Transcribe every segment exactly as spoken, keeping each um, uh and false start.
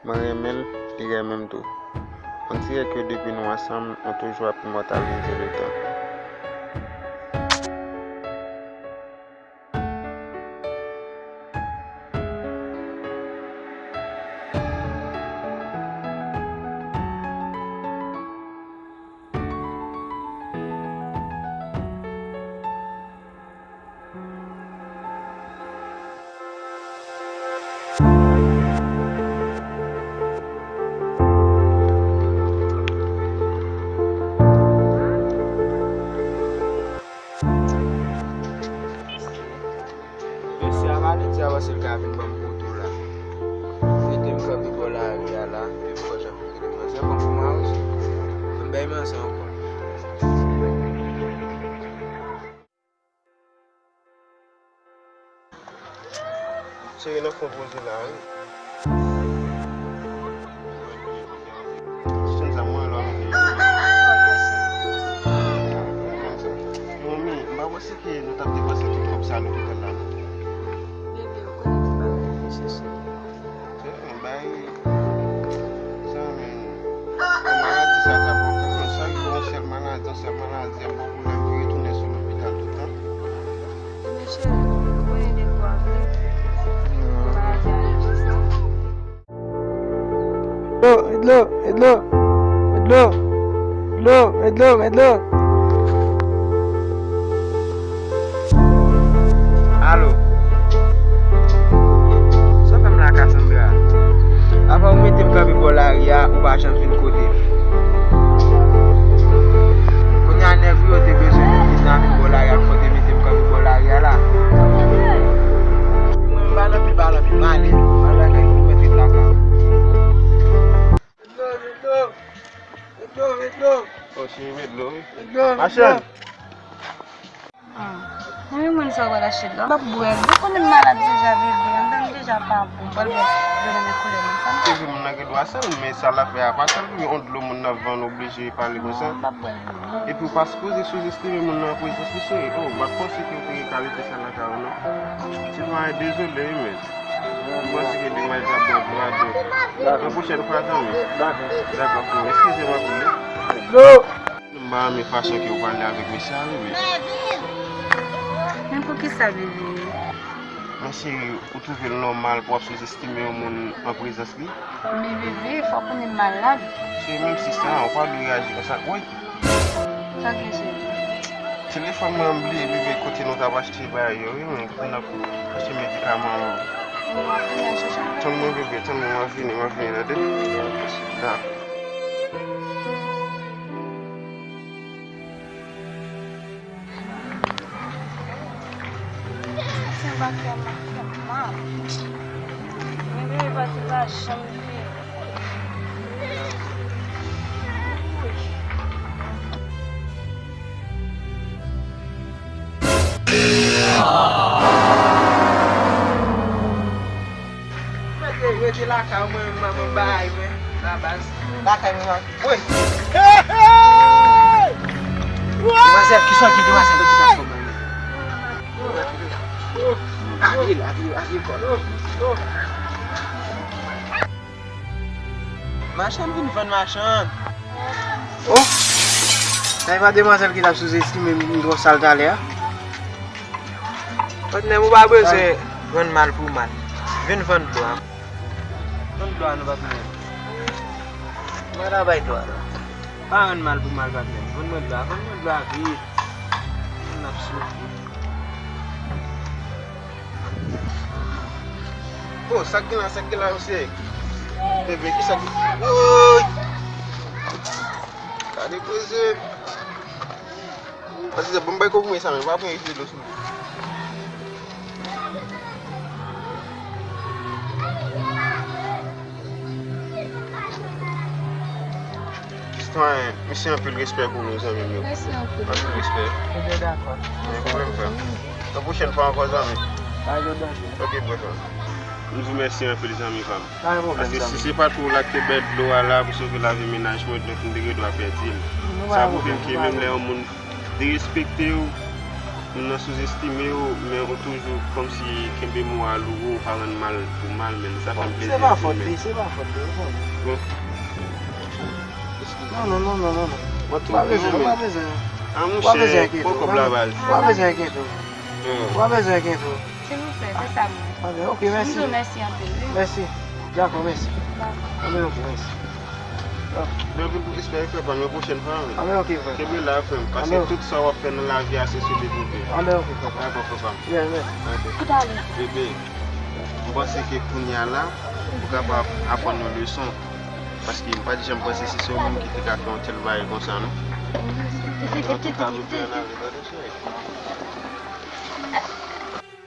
Mwen renmen l, li renmen m tou. On dirè ke depi nou ansanm, nou toujou ap imòtalize letan. Mesye a pa vle di a paske l ka vin ban m poto la. Mete m kanpe bò lari a la, epi fò jan pou rele manzè, bon pou mwen osi. Ban m bay manzè ankò. Cheri, nan fon poze la, wi. Chan sa mwen lò. Manmi, m pa panse ke nou t ap depanse tout kòb sa lopital la, non. Bebe, ou konnen ki bagay mwen chèche. Se yon bay, zanmi, maladi sa t ap antre, yon sèl, yon sèl maladi, yon sèl maladi, ap ba w pwoblèm, pou retounen sou lopital tout tan. Ebyen, cheri, ou konnen de kwa vre. Maladi a rive sa. Edlo, Edlo, Edlo, Edlo, Edlo, Edlo, Edlo. Alo. Sa w fè m la, Cassandra? Apa w mete m kanpe bò lari a, ou pa janm vin kote m. Kounye a, nèg ou yo te bezwen vin, vin nan vin bò lari a, fò te mete m kanpe bò lari a la. Mwen, m pa nan pi, pa nan pi, m ale. M al lakay, m mèt ret lakay. Edlo, Edlo. Edlo, Edlo. Oh, cheri, Edlo, wi. Edlo, Edlo. Machann. Ah. Mwen menm, mwen sa w pral achte dlo. M p ap bwè l. Ou konnen m malad deja, bebe. Anndan m deja pa bon. M pral bwè dlo nan men koulè moun sa. Se vre, moun nan gen dwa sal, men sa l ap fè a pa sal. Wi, on dlo moun nan vann, oblije pale konsa. Non, m p ap bwè l, non. Epi ou pa sipoze souzestime moun nan an prezans li, cheri. Oh, m pa t panse ke w te gen kalite sa lakay ou, non. Se pa dezole, wi, men. M panse ke li mèt ap bwè dlo a dlo. Dakò. Yon pwochèn fwa, zanmi. Dakò. Dakò, frè. Eskize m anpil, wi. Dlo! M pa renmen fason ke w pale avèk mesye a, wi, men. Men poukisa, bebe? Men cheri, ou twouve l nòmal pou w ap souzestime yon moun an prezans li? Men bebe, fò w konnen m malad. Se menm si sa, ou pa dwe reyaji konsa, wi. Sa k gen, cheri? Telefòn mwen, m bliye, bebe, kote nou t ap achte bagay yo, wi, men kote n ap achte medikaman yo. Tann mwen, bebe, tann mwen, m ap vini, m ap vini, tande? Dakò. Sa se yon bagay m ap fè mal. Men bebe pa te pa janm vini. Rete, rete lakay ou, mwen menm, mwen bay mwen. La baz. Lakay mwen, mwen. Wi. Demwazèl, kisa w gen, demwazèl? Abiye l, abiye, abiye kò l. Machann vin vann machann. Oh! Sa e pa demwazèl ki t ap souzestime m, m twò sal talè a? Patnè m, ou pa bezwen rann mal pou mal. Vin vann dlo a. Vann dlo a non, patnè. Mwen ta bay dlo a non. Pa rann mal pou mal, patnè. Vann mwen dlo a, vann mwen dlo a vit. N ap soufri. Oh, sa k gen la, sa k gen la, mesye? Bebe, kisa k gen? Woy! Gade koze. Pase sa, ban m bay kòb mwen sa, men pa pran isit dlo sou li. Sitwayen, mèsi anpil, respè pou nou, zanmi m yo. Mèsi anpil. Anpil respè. Ebyen, dakò. Pa gen pwoblèm, frè. Yon pwochèn fwa ankò, zanmi. Pa gen danje. Ok, bro, frè. M di w mèsi anpil, zanmi pa m. Pa gen pwoblèm, zanmi. Paske si se pa t ou la ki te bay dlo a la pou sove lavi mennaj mwen, donk m te gen dwa pèdi l. Sa pwouve m ke menm lè yon moun derespekte w, Moun nan souzestime w, men ou toujou kòmsi kenbe mo a lou, ou pa rann mal pou mal, men sa fè m plezi Se pa fòt li, se pa fòt li, ou konprann. Bon. Non, non, non, non, non, non. Mwen tou Pa bezwen, renmen. Pa bezwen. Ah, Pa bezwen monchè, enkyete pran w, kòb la baz. Pa bezwen enkyete w. Hmm. Pa bezwen enkyete w. Silvouplè, fè sa mwen. Ok, ok, M mèsi. di w mèsi anpil, wi. Mèsi. Dakò, mèsi. Anben, ok, mèsi. Mwen vin pou espere fè pa yon pwochèn fwa, wi. Anben, ok, frè. Kenbe la, frè m, paske Anben. Tout sa w ap fè nan lavi a se sou devlope. Anben, ok, frè. Dakò, papa m. Yeah, mèsi. Ok. Tout ale. Bebe, m panse ke kounye a la, ou kapab aprann yon leson. Paske m pa t janm panse si se yon moun ki te ka fè yon tèl bagay konsa, non. Antouka, bebe, ann ale, tande, cheri.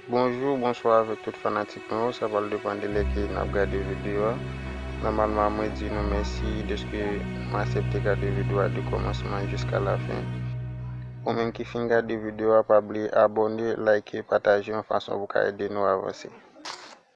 Bonjou, bonswa avèk tout fanatik mwen yo, sa pral depann de lè ke n ap gade videyo a. Nòmalman, mwen di nou mèsi dèske mwen aksepte gade videyo a de kòmansman jiska lafen. Ou menm ki fin gade videyo a, pa bliye abòne, like, pataje yon fason pou ka ede nou avanse.